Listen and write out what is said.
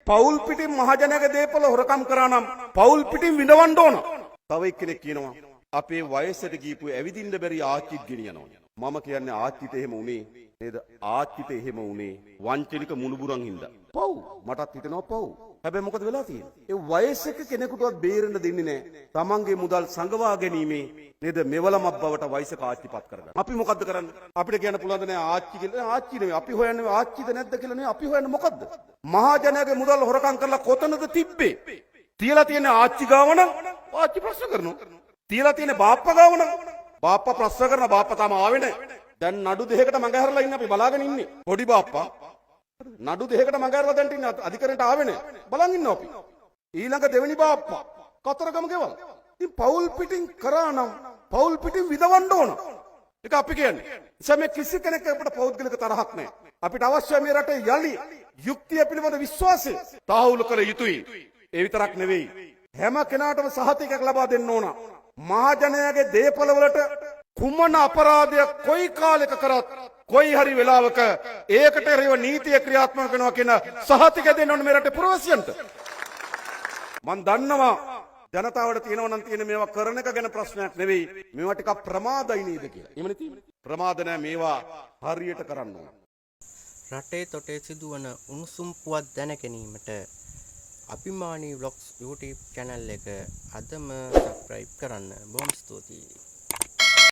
පවුල් පිටින් මහජනයාගේ දේපල හොරකම් කරා නම් පවුල් පිටින් විඳවන්න ඕන. තව එක්කෙනෙක් කියනවා අපේ වයසට ගියපු ඇවිදින්න බැරි ආච්චිත් ගෙනියනවා. මම කියන්නේ ආච්චිට එහෙම උනේ නේද? ආච්චිට එහෙම උනේ වංචනික මුණුබුරන් හින්දා. පව්, මටත් හිතෙනවා පව්. හැබැයි මොකද වෙලා තියෙන්නේ? ඒ වයසක කෙනෙකුටවත් බේරෙන්න දෙන්නේ නැහැ. තමන්ගේ මුදල් සංගවා ගැනීමේ නේද මෙවලමක් බවට වයසක ආච්චිපත් කරගන්න. අපි මොකද්ද කරන්නේ? අපිට කියන්න පුළුවන් ද නෑ ආච්චි කියලා? නෑ, ආච්චි නෙමෙයි. අපි හොයන්නේ ආච්චිද නැද්ද කියලා නෙමෙයි. අපි හොයන්නේ මොකද්ද? මහජනයාගේ මුදල් හොරකම් කරලා කොතනද තිබ්බේ? තියලා තියෙන ආච්චි ගාව නම් ආච්චි ප්‍රශ්න කරනවා. තියලා තියෙන බාප්පා ගාව නම් බාප්පා ප්‍රශ්න කරන. බාප්පා තාම ආවේ නෑ. දැන් නඩු දෙකකට මඟ හැරලා ඉන්න අපි බලාගෙන ඉන්නේ. පොඩි බාප්පා නඩු දෙකකට මඟ හැරලා දැන් ඉන්නේ, අධිකරණයට ආවේ නෑ. බලන් ඉන්නවා අපි. ඊළඟ දෙවෙනි බාප්පා කතරගම ගෙවල්. ඉතින් පවුල් පිටින් කරා නම් පවුල් පිටින් විදවන්න ඕන. ඒක අපි කියන්නේ. නිසා මේ කිසි කෙනෙක් අපිට පෞද්ගලික තරහක් නෑ. අපිට අවශ්‍ය මේ රටේ යලි යුක්තිය පිළිබඳ විශ්වාසය තහවුරු කළ යුතුයි. ඒ විතරක් නෙවෙයි. හැම කෙනාටම සහතිකයක් ලබා දෙන්න ඕන. මහජනයාගේ දේපල වලට කුමන අපරාධයක් කොයි කාලෙක කරත්, කොයි හරි වෙලාවක ඒකට එරෙහිව නීතිය ක්‍රියාත්මක වෙනවා කියන සහතික දෙන්න ඕන මේ රටේ පුරවැසියන්ට. මං දන්නවා ජනතාවට තියෙනවා නම් තියෙන මේවා කරන එක ගැන ප්‍රශ්නයක් නෙවෙයි, මේවා ටිකක් ප්‍රමාදයි නේද කියලා. එහෙමනේ තියෙන්නේ. ප්‍රමාද නෑ, මේවා හරියට කරන්න ඕන. රටේ තොටේ සිදුවන උණුසුම් පුවත් දැන ගැනීමට අභිමානී ව්ලොග්ස් YouTube channel එක අදම සබ්ස්ක්‍රයිබ් කරන්න. බොහොම ස්තුතියි.